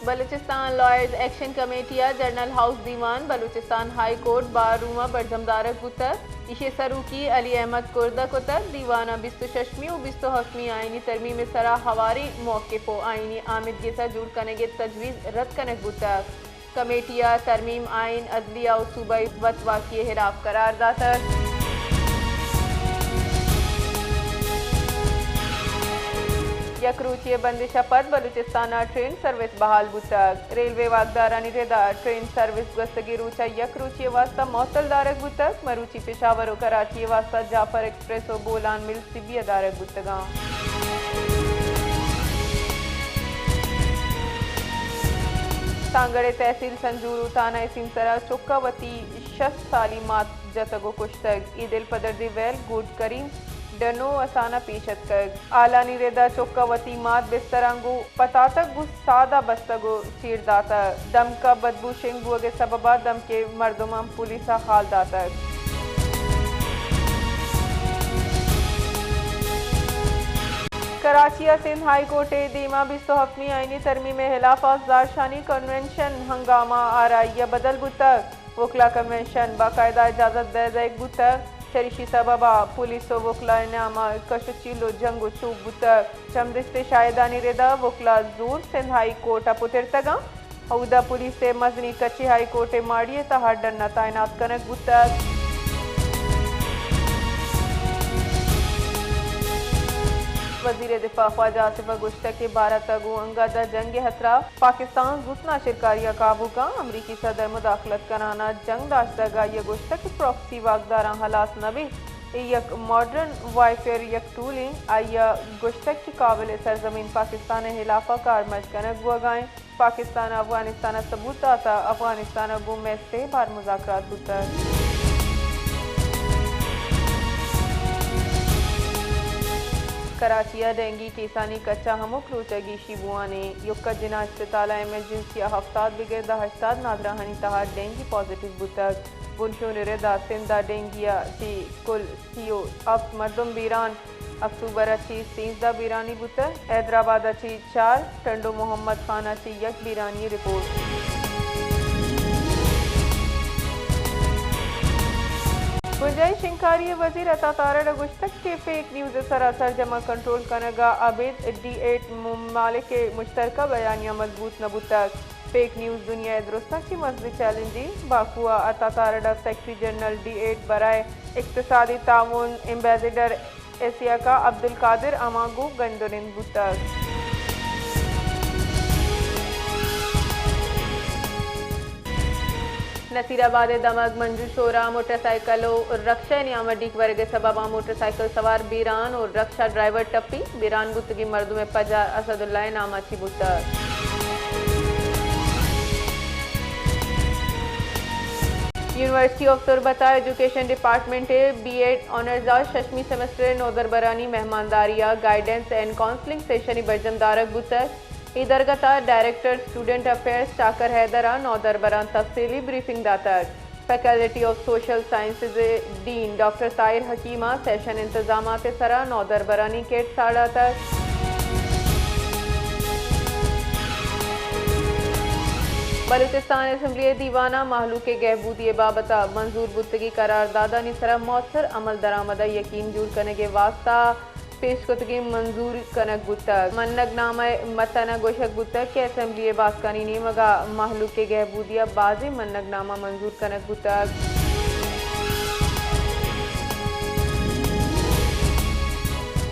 Balochistan lawyers action committee ء general house دیوان Balochistan high court bar روم ء برجم دارگ بوتگ۔ ایشی ء سروکی علی احمد کرد ء کتگ۔ دیوان ء بیست ء ششمی ء بیست ء ہفتمی آئینی ترمیم ء سرا ہواریں موقف ء آئینی آمیدگس ء جوڑ کنگ ء تجویز رد کنگ بوتگ۔ کمیٹی ء ترمیم آئین، عدلیہ ء صوبائی وت واکی ء ہلاپ قرار داتگ۔ یک روچی ء بندش ء پد بلوچستان ء ٹرین سروس بحال بوتگ۔ ریلوے واکدارانی رد ء ٹرین سروس گوستگیں روچ ء یک روچی ء واستہ معطل دارگ بوتگ۔ مروچی پشاور ء کراچی ء واستہ جعفر ایکسپریس ء بولان ملز طبی ء دارگ بوتگاں۔ تانگڑ ء تحصیل سنجور ء تھانہ ء سیمسر ء چک ء وتی شست سالی مات جتگ ء کشتگ۔ اے دلپدردیں ویل گوڈ کریم ڈنو ء سان ء پیش اتکگ۔ ہالانی رد ء چک ء وتی مات بستراں گوں پتاتگ گوں ساد ء بستگ ء چیر داتگ۔ دمک ء بدبو شنگ بوگ ء سبب ء دمکیں مردماں پولیس ء ہال داتگ۔ کراچی ء سندھ ہائی کورٹ ء دیما بیست ء ہفتمی آئینی ترمیم ء ہلاف ء زہرشانی کنونشن ہنگامہ آرائی ء بدل بوتگ۔ وکلا کنونشن باقاعدہ اجازت دئیگ بوتگ، چریشی سبب ء پولیس ء وکلا ء نیام ء کش ء چیل ء جنگ ء چوپ بوتگ۔ چمدست ء شاہدانی رد ء وکلا زور سندھ ہائی کورٹ ء پترتگ انت۔ اودا پولیس ء مزنیں کچے ہائی کورٹ ء ماڑی ء تہا ڈن ء تعینات کنگ بوتگ۔ وزیر دفاع خواجہ آصف ء گوشتگ کہ بھارت ء گوں انگت ء جنگ ء ہترہ پاکستان زوت ناشرکاری ء قابو کن۔ امریکی صدر مداخلت کنان ء جنگ داشتگ، آئی ء گوشتگ کہ پراکسی واکداراں ہلاس نہ بیت، اے یک ماڈرن وارفیئر یک ٹول انت۔ آئی ء گوشتگ کہ کابل ء سرزمین پاکستان ء ہلاف ء کارمرز کنگ بوگ ء انت۔ پاکستان ء افغانستان ء ثبوت داتگ، افغانستان ء گوں مئے سے بار مذاکرات بوتگ۔ کراچی ء ڈینگی کیسانی کچ ء ہمک روچ ء گیشی بوان انت۔ یکہ جناح اسپتال ء ایمرجنسی ء ہفتاد بگر داں ہشتاد نادراہانی تہا ڈینگی پازیٹیو بوتگ۔ بنشون ء رد ء سندھ ء ڈینگی ء چہ کل سی ء ہفت مردم بیران۔ اکتوبر ء چہ سیزدہ بیرانی بوتگ، حیدرآباد ء چہ چار، ٹنڈو محمد خان ء چہ یک بیرانی رپورٹ۔ بنجاہی شنگکاری ء وزیر عطا تارڑ ء گوشتگ کہ فیک نیوز ء سرا سرجم ء کنٹرول کنگ ء ابید ڈی ایٹ ممالک ء مشترکہ بیانیہ مضبوط نہ بوتگ۔ فیک نیوز دنیا ء درستاں چہ مزنیں چیلنجے۔ باکو ء عطا تارڑ ء سیکرٹری جنرل ڈی ایٹ برائے اقتصادی تعاون ایمبیسیڈر ایسیا کا عبدالقادر امان گوں گند ء نند بوتگ۔ نصیر آباد ء دمگ منجو شورا موٹر سائیکل ء رکشہ ء نیام ء ڈیک ورگ ء سبب ء موٹر سائیکل سوار بیران ء رکشہ ڈرائیور ٹپی۔ بیران بوتگیں مردم ء پجار اسد اللہ ء نام ء چی بوتگ۔ یونیورسٹی آف تربت ء ایجوکیشن ڈیپارٹمنٹ ء بی ایڈ آنرز ء ششمی سمسٹر ء نودربرانی مہمانداری ء گائیڈنس اینڈ کونسلنگ سیشن ء برجم دارگ بوتگ۔ اے درگت ء ڈائریکٹر اسٹوڈنٹ افیئرز چاکر حیدر ء نودربراں تفصیلی بریفنگ داتگ۔ فیکلٹی آف سوشل سائنسز ء ڈین ڈاکٹر طاہر حکیم ء سیشن انتظامات ء سرا نودربرانی کٹ ساڑاتگ۔ بلوچستان اسمبلی ء دیوان ء مہلوک ء گہبودی ء بابت ء منظور بوتگی قراردادانی سرا مؤثر عمل درآمد ء یقین جوڑ کنگ ء واستہ پیش کتگیں منظور کنگ بوتگ۔ منگ نامہ ء متن ء گوشگ بوتگ کہ اسمبلی ء باسکانی نیمگ ء مہلوک ء گہبودی ء بازیں منگ نامہ منظور کنگ بوتگ۔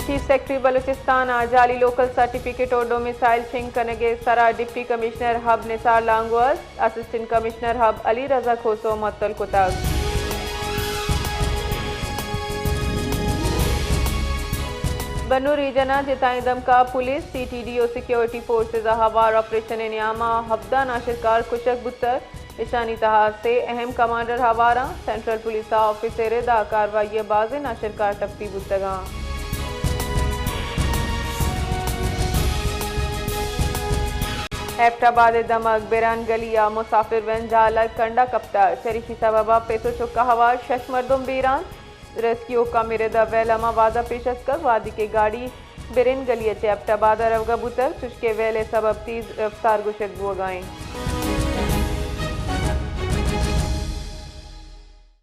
چیف سیکرٹری بلوچستان ء جعلی لوکل سرٹیفکیٹ ء ڈومیسائل شنگ کنگ ء سرا ڈپٹی کمشنر حب نثار لانگو ء اسسٹنٹ کمشنر حب علی رضا کھوسو ء معطل کتگ۔ بنوں ریجن ء جتائیں Dumka police, C T D ء سیکیورٹی فورسز ء ہوار آپریشن ء نیام ء ہبدہ ناشرکار کشگ بوتگ۔ اشانی تہا سے اہم کمانڈر ہوار انت۔ سینٹرل پولیس ء آفس ء رد ء کاروائی ء بازیں ناشرکار ٹپی بوتگ انت۔ ایبٹ آباد ء دمگ بران گلی ء مسافر وین جہلگ کنڈا کپتگ۔ چریشی سبب ء پت ء چک ء ہوار شش مردم بیران۔ ریسکیو حکام ء رد ء ویل ہما وہد ء پیش اتکگ، وہدے کہ گاڑی برین گلی ءَ چہ ایبٹ آباد ءَ روگ ءَ بوتگ، چوشکہ ویل ءِ سبب تیز رفتار گوشگ بوگ ءَ اِنت۔